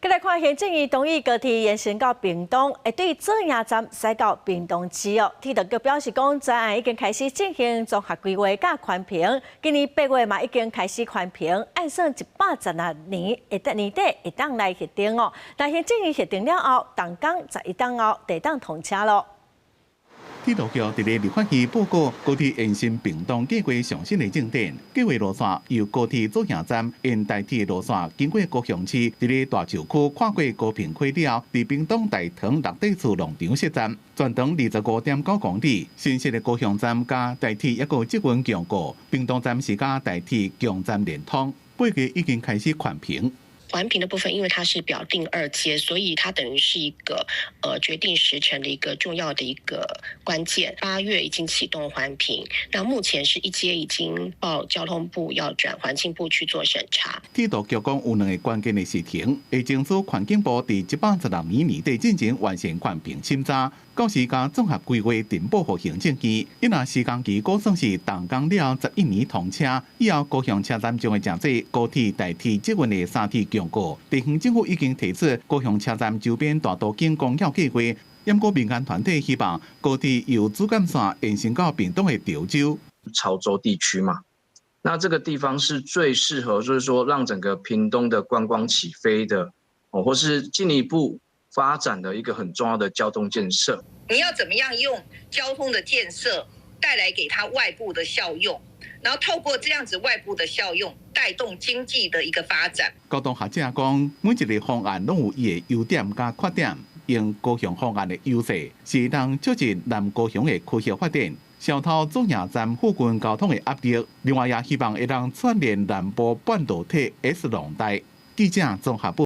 閣來看行政院同意高鐵延伸到屏東，會對左營站駛到屏東市哦。鐵路局表示講，專案已經開始進行綜合規劃佮環評，今年8月嘛已經開始環評，按算116年會得年底會當來核定哦。但行政院核定了後，動工11冬後就會當通車囉。鐵路局佇咧立法院報告高鐵延伸屏東計畫上新的進展，計劃路線由高鐵左營站沿台鐵路線經過高雄市，佇咧大樹區跨過高屏溪了後，佇屏東大塘六塊厝農場設站，全長25.9公里。新設的高雄站佮台鐵抑閣捷運共過，屏東站是佮台鐵強站連通，8月已經開始環評。環評的部分，因為它是表定二階，所以它等於是一個決定時程的一個重要的一個關鍵。8月已經啟動環評，那目前是一階已經報交通部要轉環境部去做審查。鐵路局講有兩个關鍵的時程，會爭取環境部佇116年年底進前完成環評審查，到時將綜合規劃呈報予行政院。伊若時間期估算是動工了11年通車，以後高雄車站將會成做高鐵、台鐵、捷運的三鐵共過。地方政府已經提出高雄車站周邊大都景公園計劃，毋過民間團體希望高鐵由主幹線延伸到屏東的潮州。潮州地區嘛，那這個地方是最適合，就是說讓整個屏東的觀光起飛的，哦，或是進一步發展的一個很重要的交通建設。你要怎麼樣用交通的建設帶來給它外部的效用，然後透過這樣子外部的效用，帶動經濟的一個發展。交通學者講，每一个方案攏有伊的優點佮缺點，用高雄方案的優勢是能促進南高雄的區域發展，消除左營站附近交通的壓力。另外，也希望會當串聯南部半導體 S 廊帶。記者綜合報。